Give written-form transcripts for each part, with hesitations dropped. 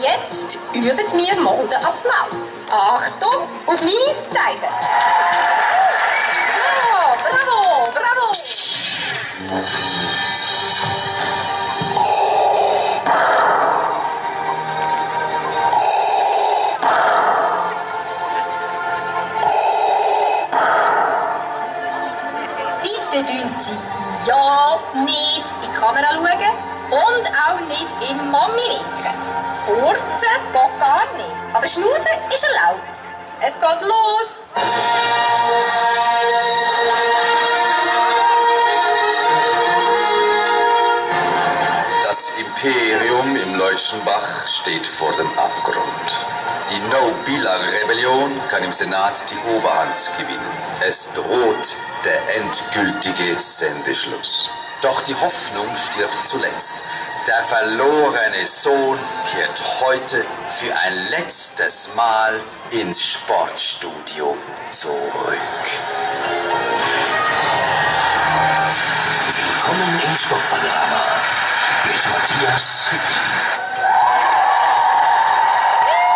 Jetzt üben wir mal den Applaus. Achtung, auf mein Zeichen. Ja, bravo, bravo. Bitte tun Sie ja nicht in die Kamera schauen und auch nicht im Mami winken. Furzen geht gar nicht, aber Schnaufen ist erlaubt. Es geht los! Das Imperium im Leuschenbach steht vor dem Abgrund. Die No-Bilag-Rebellion kann im Senat die Oberhand gewinnen. Es droht der endgültige Sendeschluss. Doch die Hoffnung stirbt zuletzt. Der verlorene Sohn kehrt heute für ein letztes Mal ins Sportstudio zurück. Willkommen im Sportpanorama mit Matthias Hüppli.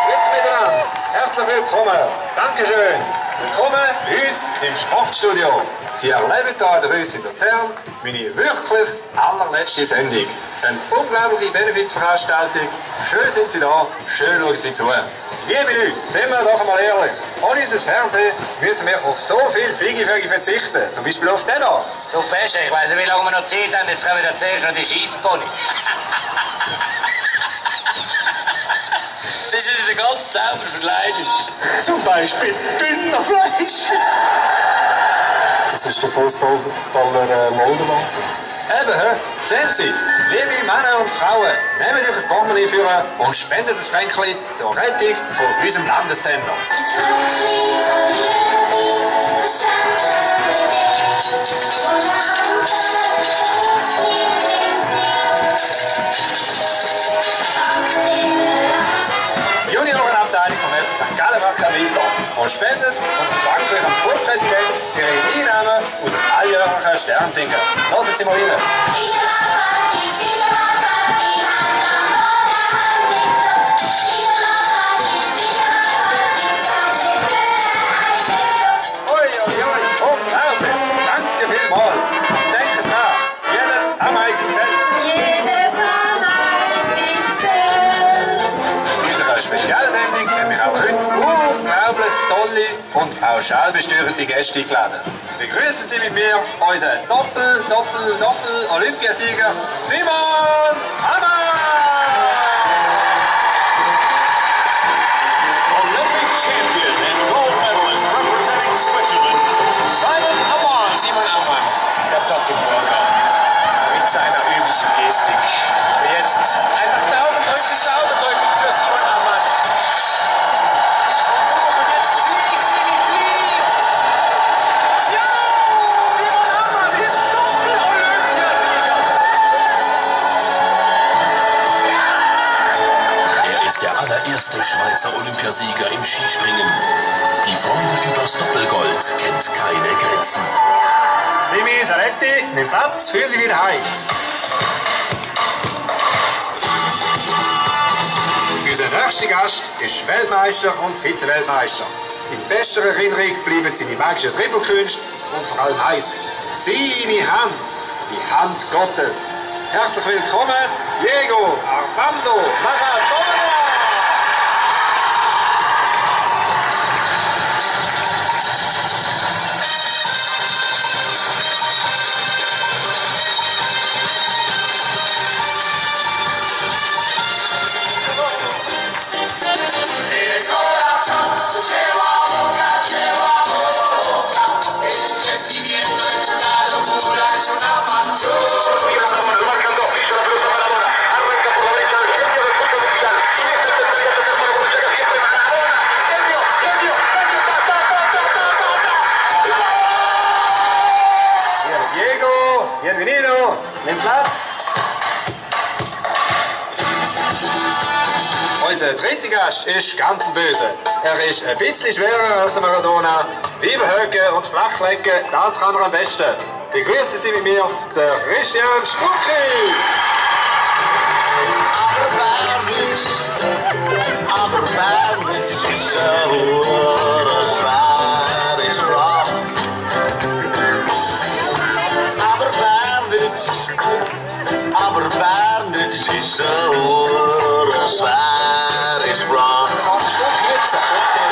Grüezi miteinander, herzlich willkommen, Dankeschön. Willkommen bei uns im Sportstudio. Sie erleben hier in uns in der Zern meine wirklich allerletzte Sendung. Eine unglaubliche Benefizveranstaltung. Schön sind Sie da, schön schauen Sie zu. Liebe Leute, sind wir doch einmal ehrlich. Ohne unser Fernsehen müssen wir auf so viel Fliegevögel verzichten. Zum Beispiel auf den hier. Du Pesche, ich weiss nicht, wie lange wir noch Zeit haben. Jetzt kommen wir zuerst noch die Scheissponys. Sie sind wieder ganz sauber verkleidet. Zum Beispiel Bündnerfleisch. Das ist der Fußballer Moldovan. Eben, sehen Sie, liebe Männer und Frauen, nehmt euch ein Portemonnaie für und spendet das Fränkli zur Rettung von unserem Landessender. Juniorenabteilung vom FC St. Gallen macht weiter und spendet unter Zwang für Ihren Flugpräsidenten ihre Einnahmen aus dem alljährlichen Sternsingen. Lassen Sie mal rein. Unglaublich! Danke vielmals! Denkt dran, jedes Ameisen zählt. Jedes Ameisen zählt. In unserer Spezialsendung haben wir auch heute unglaublich tolle und pauschal besteuerte Gäste eingeladen. Begrüßen Sie mit mir unseren Olympiasieger Simon Hammer! Olympic champion Schweizer Olympiasieger im Skispringen. Die Freude übers Doppelgold kennt keine Grenzen. Simi, Saletti, nimm Platz, fühl dich wieder heim. Unser nächster Gast ist Weltmeister und Vize-Weltmeister. In bester Erinnerung bleiben seine magischen Trippelkünste und vor allem eins, seine Hand, die Hand Gottes. Herzlich willkommen, Diego Armando Maradona! Bienvenido, nimm Platz. Unser dritter Gast ist ganz böse. Er ist ein bisschen schwerer als der Maradona. Überhöcken und flachlegen, das kann er am besten. Begrüßen Sie mit mir den Christian Stucki. Aber wer ist so schwer ist brav. Aber wer nix ist so schwer ist brav. Jetzt, der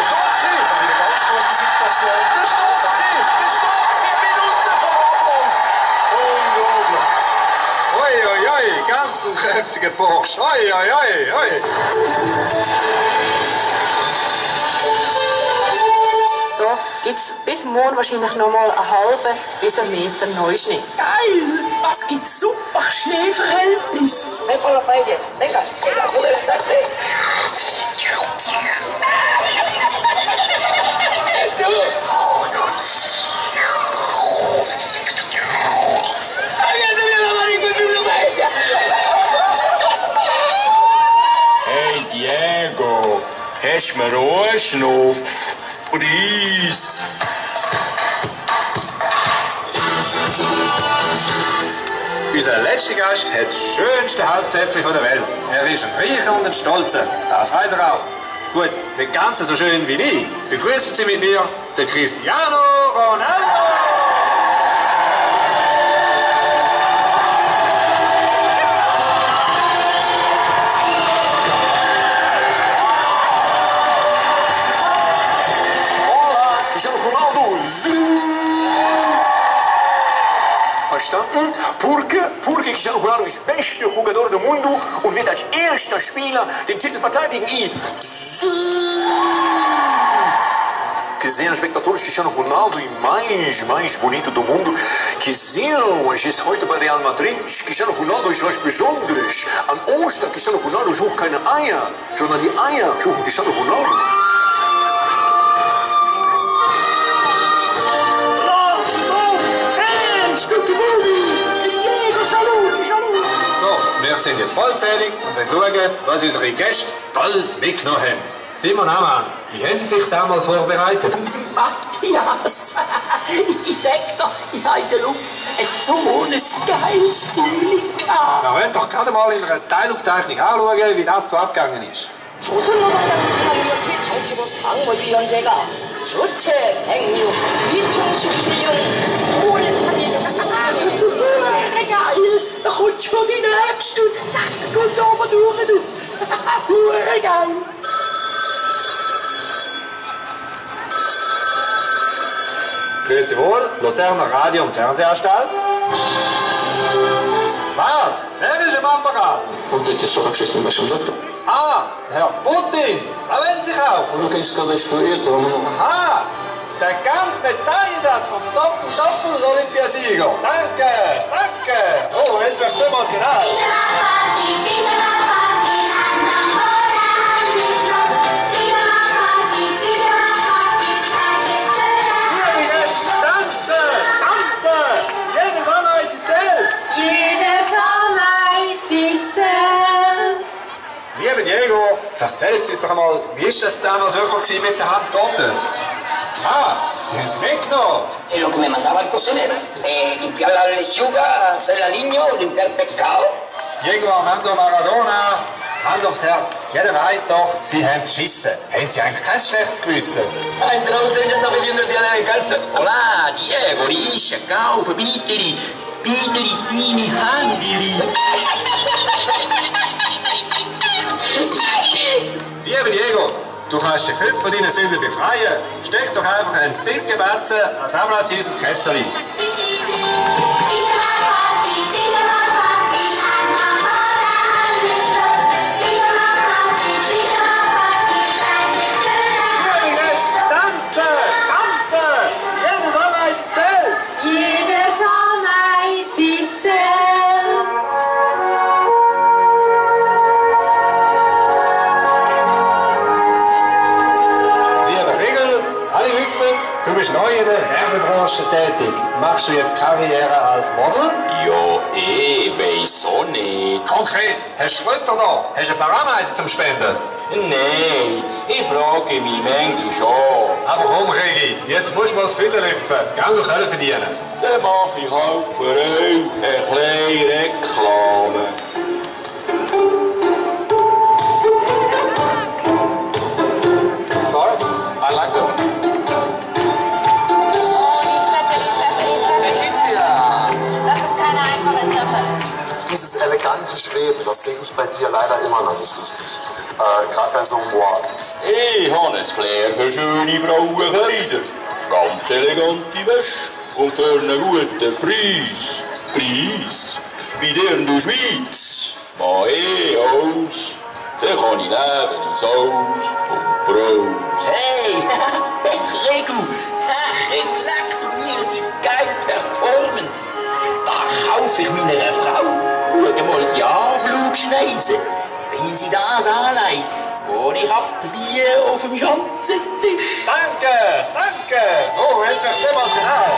Stucki, in einer ganz guten Situation. Der Stucki, Minuten vor Ablauf. Unglaublich. Oi, oi, oi, ganz ein kräftiger Bursch. Oi, oi, oi, oi. Da gibt es bis morgen wahrscheinlich noch mal einen halben bis einen Meter Neuschnee. Geil! Das gibt super Schneeverhältnis. Hey Diego, hast du mir auch einen Schnupf? Preis! Unser letzter Gast hat das schönste Halszäpfchen der Welt. Er ist ein Reicher und ein Stolzer. Das weiß er auch. Gut, nicht ganz so schön wie ich. Begrüßen Sie mit mir den Cristiano Ronaldo! Cristiano Ronaldo. Verstanden? Porque Cristiano Ronaldo ist bester Jogador do mundo und wird als erster Spieler den Titel verteidigen. Quiseram espectadores Cristiano Ronaldo e mais bonito do mundo. Quiseram a gente heute bei Real Madrid. Cristiano Ronaldo ist was Besonderes. An Ostern Cristiano Ronaldo sucht keine Eier, sondern die Eier suchen Cristiano Ronaldo. So, wir sind jetzt vollzählig und wollen schauen, was unsere Gäste alles mitgenommen haben. Simon Amann, wie haben Sie sich damals vorbereitet? Matthias, ich sag dir, ich habe in der Luft so ein geiles Feeling gehabt. Wir wollen doch gerade mal in einer Teilaufzeichnung anschauen, wie das so abgegangen ist. 조선노동자국산위원회 정치부 방법위원회가 주최 106 2017년 5월 3일 Geil, da kommt schon die nächste und zack, geht oben durch, du. Hure geil. Grüezi wohl, Luzerner Radio- und Fernsehanstalt. Was? Wer ist im Apparat? Он таки 46 небольшим даст. Ah, der Herr Putin. Da wollen Sie kaufen. Можно, конечно, сказать, что это Aha, der ganze Metalleinsatz vom Doppel-Olympiasieger. Danke, danke. Oh, jetzt wird es emotional. Liebe Gäste, tanzen, tanzen. Jedes Ameise zählt. Jedes Ameise zählt. Lieber Diego, erzählen Sie uns doch einmal, wie ist das damals wirklich mit der Hand Gottes? Ah, Sie haben sie weggenommen. Es lo que me mandaba el cocinero. Limpiar la lechuga, hacer el niño, limpiar el pescado. Diego Armando Maradona, Hand aufs Herz. Jeder weiß doch, Sie haben beschissen. Haben Sie eigentlich kein schlechtes Gewissen? Entrado usted ya está pidiendo el día de descanso. Hola, Diego, riesci a kaufen, biteri, tini, handili. Lieber Diego, du kannst dich heute von deinen Sünden befreien. Steck doch einfach einen dicken Batzen als Ablass in unser Kessel. Du bist neu in der Werbebranche tätig. Machst du jetzt Karriere als Model? Ja, weiss auch nicht. Konkret, hast du Schlüter da? Hast du ein paar Ameisen zum Spenden? Nein, ich frage mich manchmal schon. Aber komm, Regi, jetzt musst du mal das Füllen lüpfen. Gell, du können verdienen. Dann mache ich halt für euch eine kleine Reklame. Sorry, I like that. Dieses elegante Schweben, das sehe ich bei dir leider immer noch nicht richtig. Gerade bei so einem Walk. Ich habe ein Flair für schöne Frauenkleider. Ganz elegante Wäsche und für einen guten Preis. Preis? Bei dir in der Schweiz? Mach ich aus. Dann kann ich leben ins Haus und Braus. Hey, Regu, leck du mir die geile Performance. Da kaufe ich meiner Frau. Schau mal die Anflugschneise. Wenn sie das anlegt, gehe ich ab Bier auf dem Schanzentisch. Danke, danke. Oh, jetzt ist es emotional.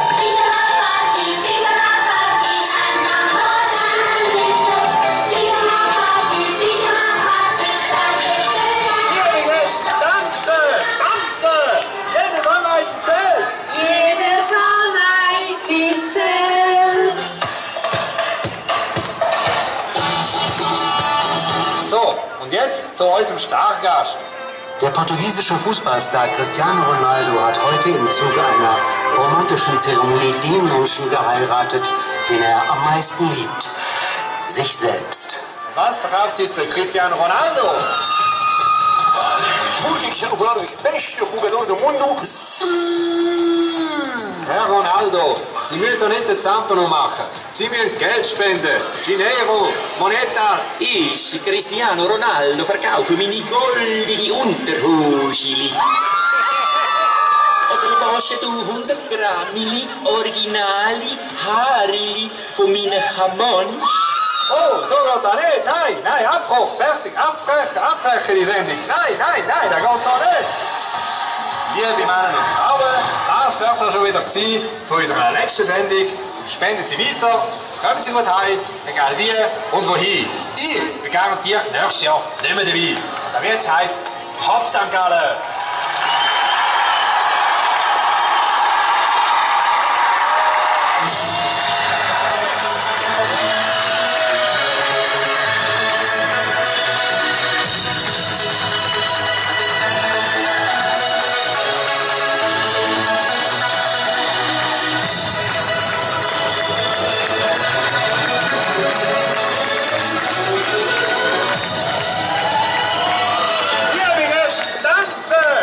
Und jetzt zu unserem Stargast. Der portugiesische Fußballstar Cristiano Ronaldo hat heute im Zuge einer romantischen Zeremonie den Menschen geheiratet, den er am meisten liebt. Sich selbst. Was verkauft uns der Cristiano Ronaldo? Cristiano Ronaldo ist der beste Jugador do mundo. Herr Ronaldo, Sie müssen doch nicht den Zampano machen. Sie müssen Geld spenden. Dinero, Monetas. Ich, Cristiano Ronaldo, verkaufe meine goldige Unterhosili. Oder willst du 100 Gramm Originali Haarili von meinen Hamon? Oh, so geht das nicht. Nein, nein, Abbruch, fertig, abbrechen die Sendung. Nein, das geht so nicht. Liebe Männer und Frauen, das war es auch schon wieder von unserer letzten Sendung. Spenden Sie weiter, kommen Sie gut heim, egal wie und wohin. Ich bin garantiert nächstes Jahr nicht mehr dabei. Aber jetzt heisst Hop St. Gallen. Tanzen!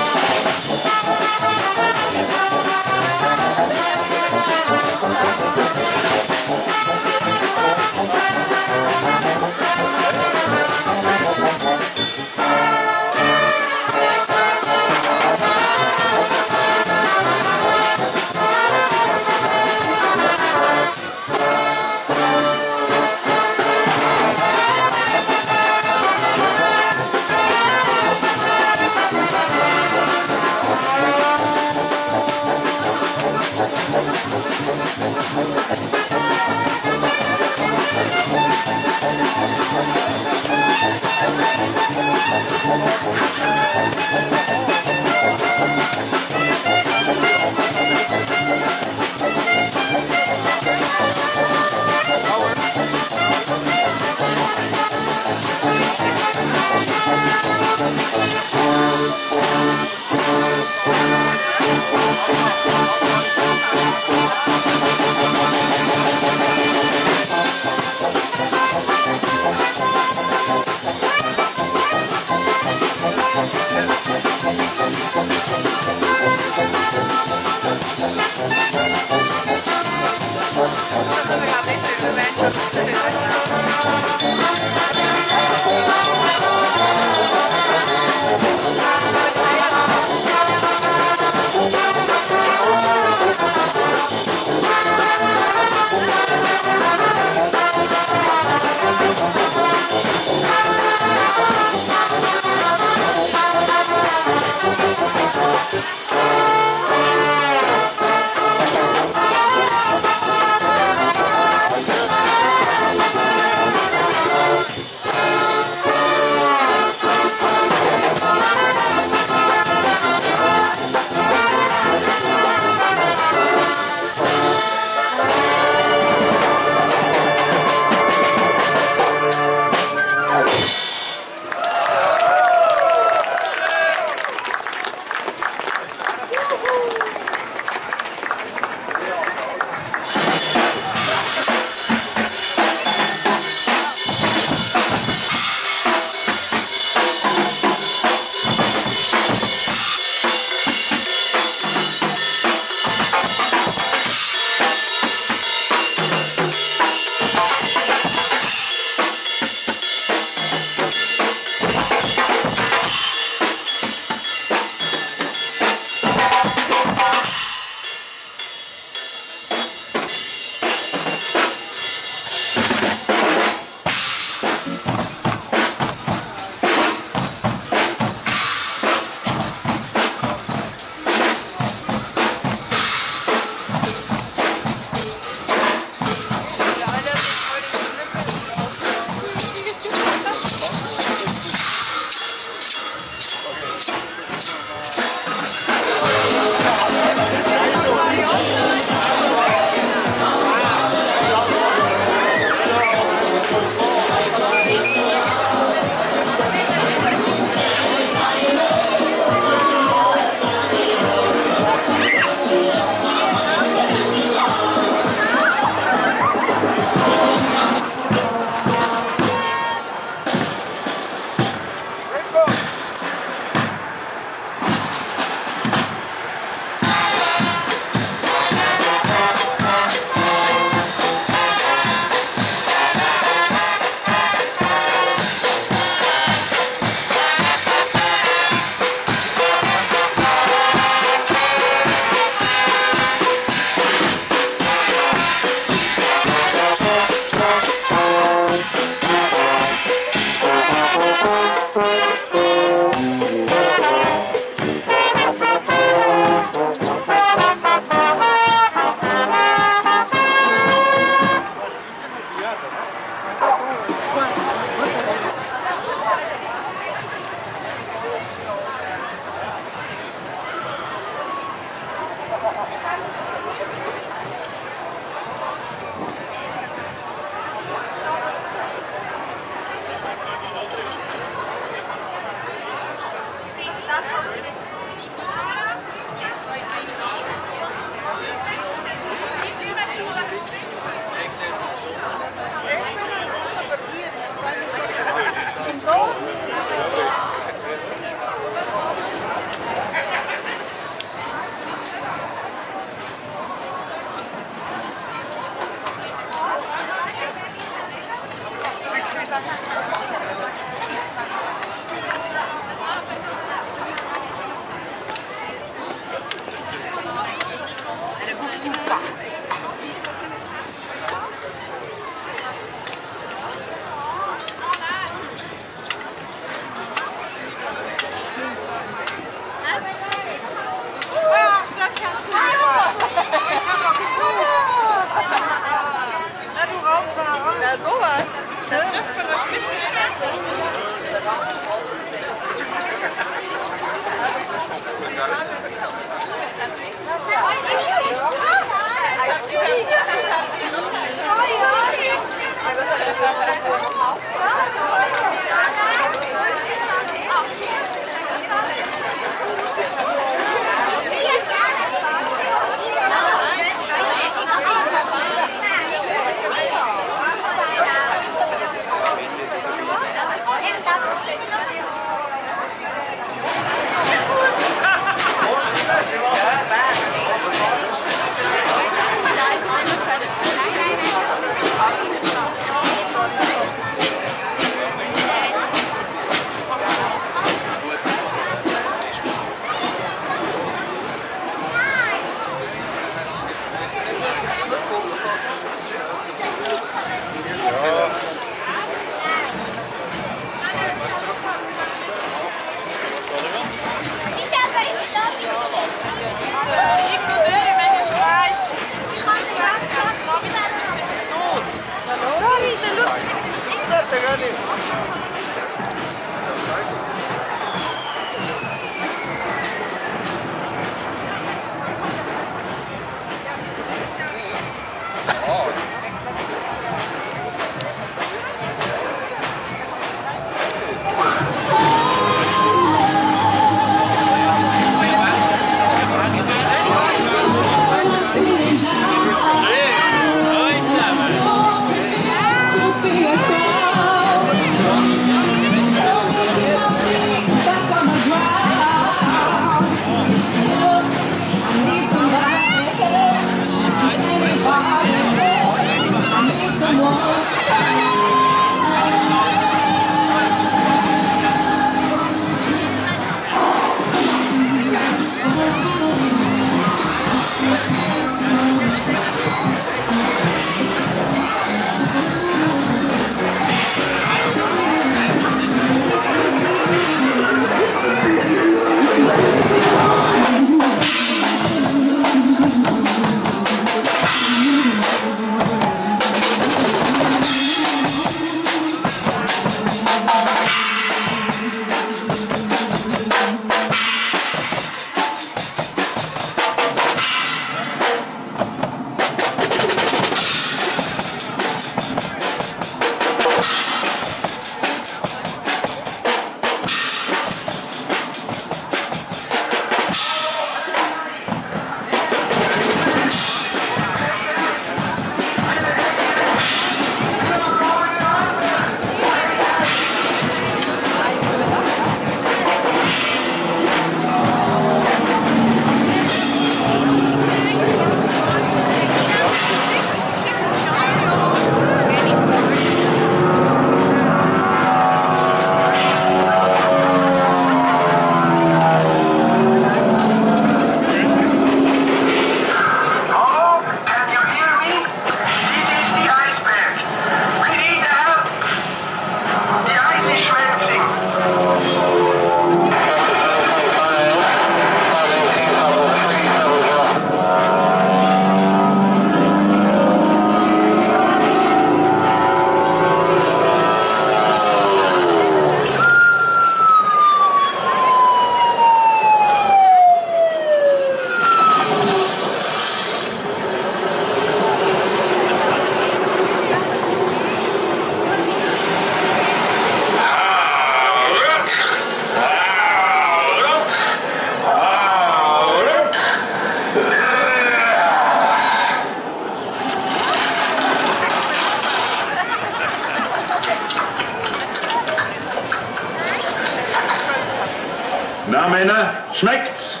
Na Männer, schmeckt's?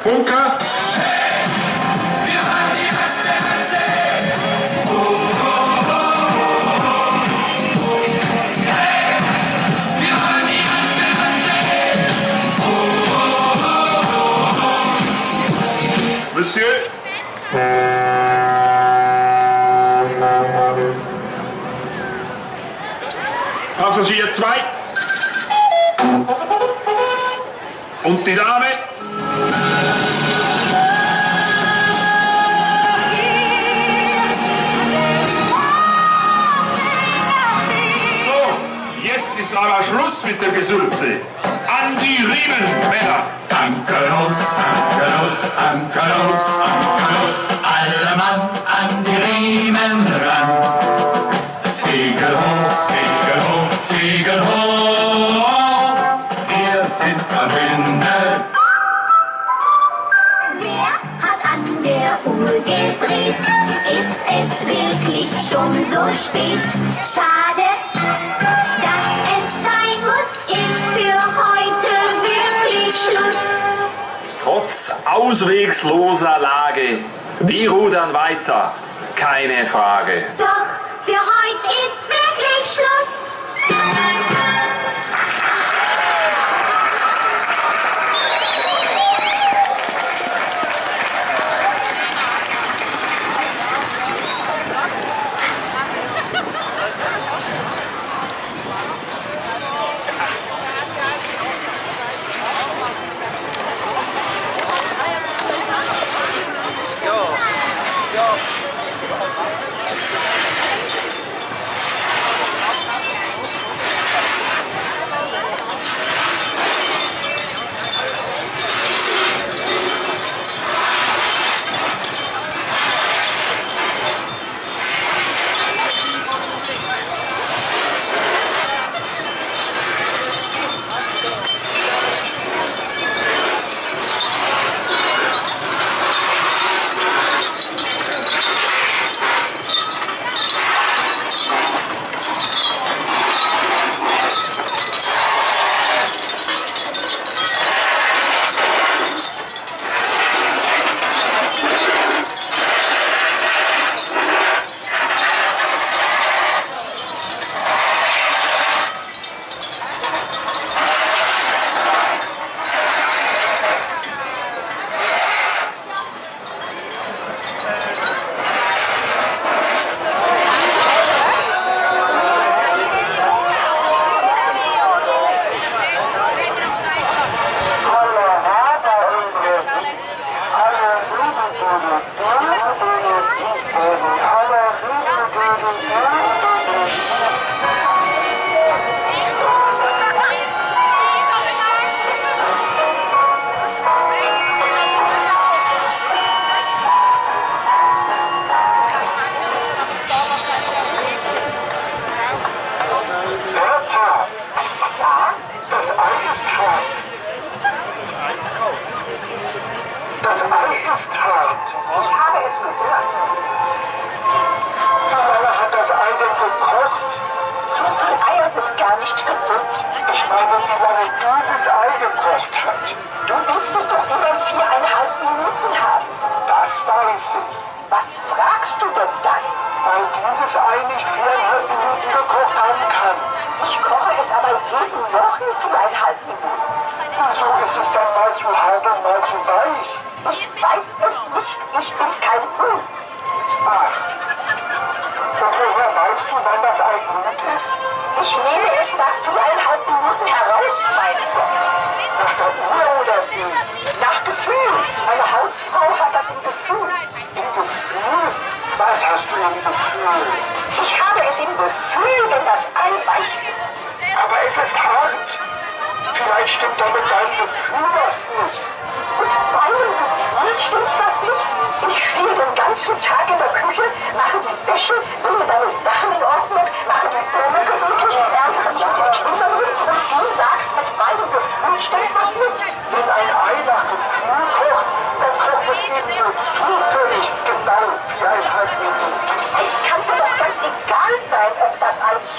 Funker? Monsieur? Passagier 2. Und die Dame? So, jetzt ist aber Schluss mit der Gesülze. An die Riemen, Männer! Ankerlos, Ankerlos, Ankerlos, Ankerlos, alle Mann an die Riemen ran. Segel hoch, Segel hoch, Segel hoch, wir sind am Winde. Wer hat an der Uhr gedreht? Ist es wirklich schon so spät? Schade, dass es sein muss, ist für heute wirklich Schluss. Trotz auswegsloser Lage, wir rudern weiter, keine Frage. Doch für heute ist wirklich Schluss.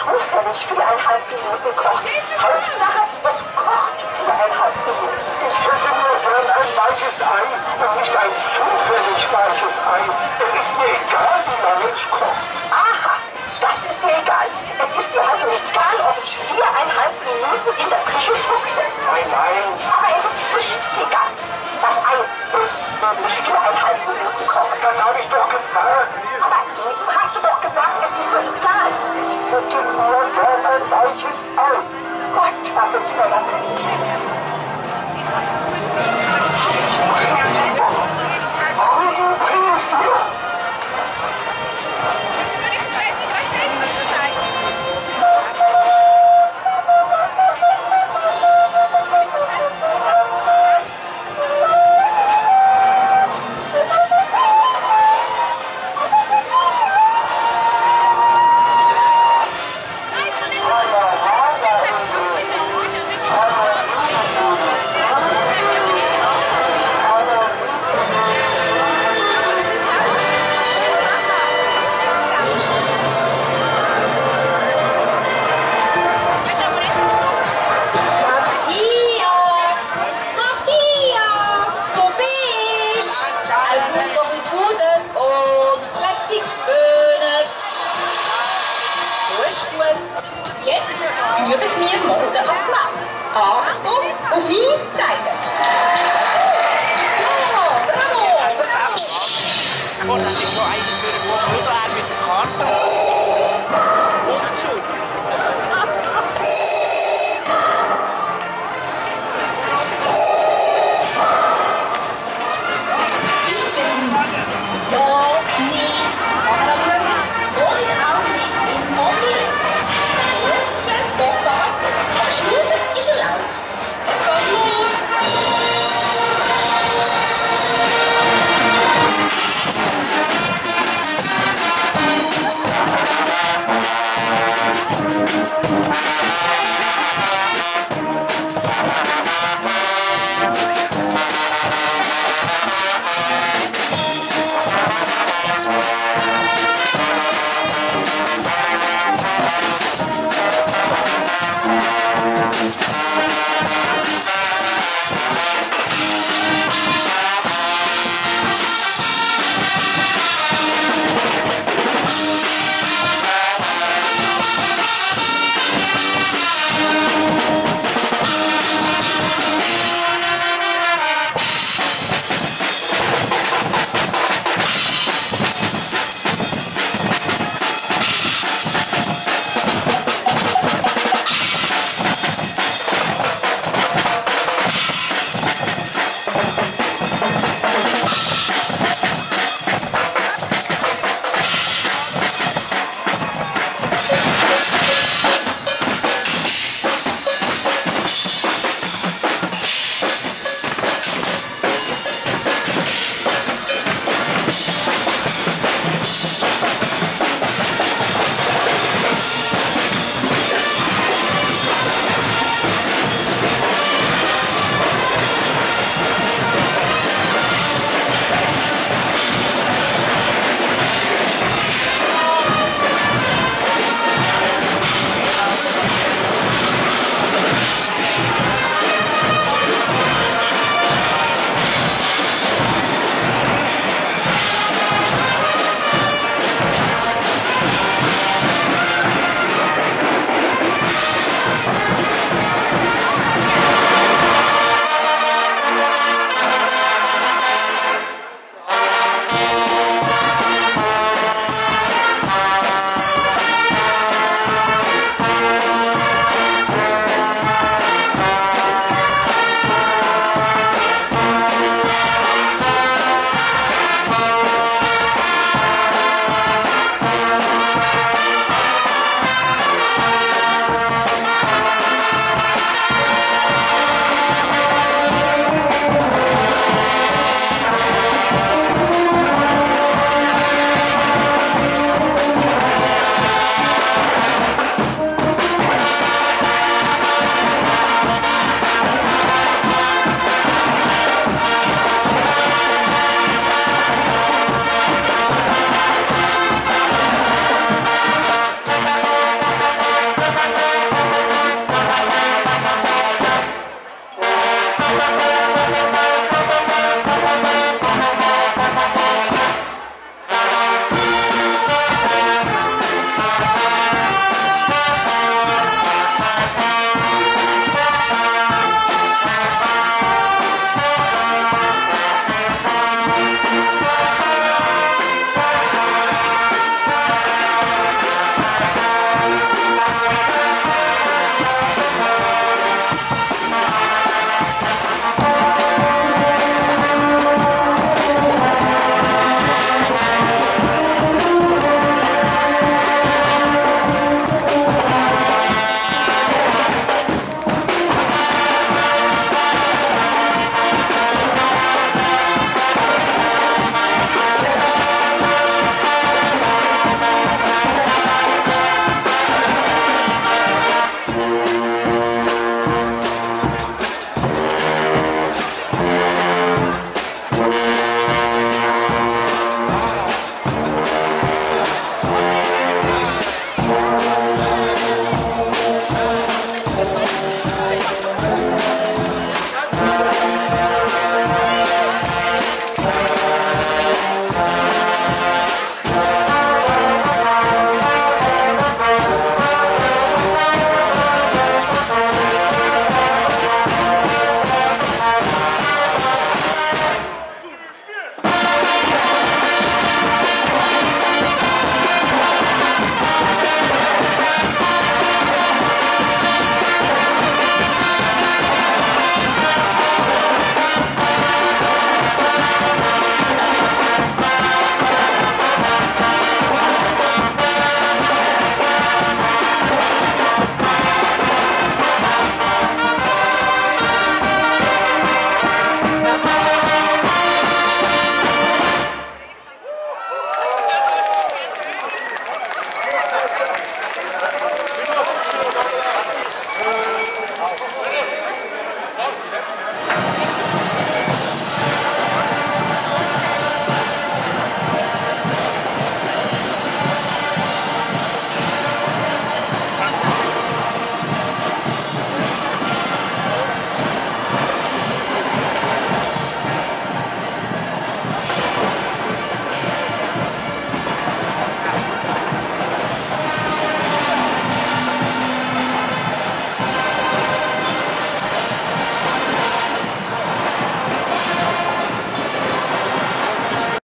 Zufällig 4,5 Minuten kocht. Hauptsache, es kocht 4,5 Minuten. Jetzt üben wir mal den Applaus. Achtung, auf uns zeigen. Ja, bravo, bravo.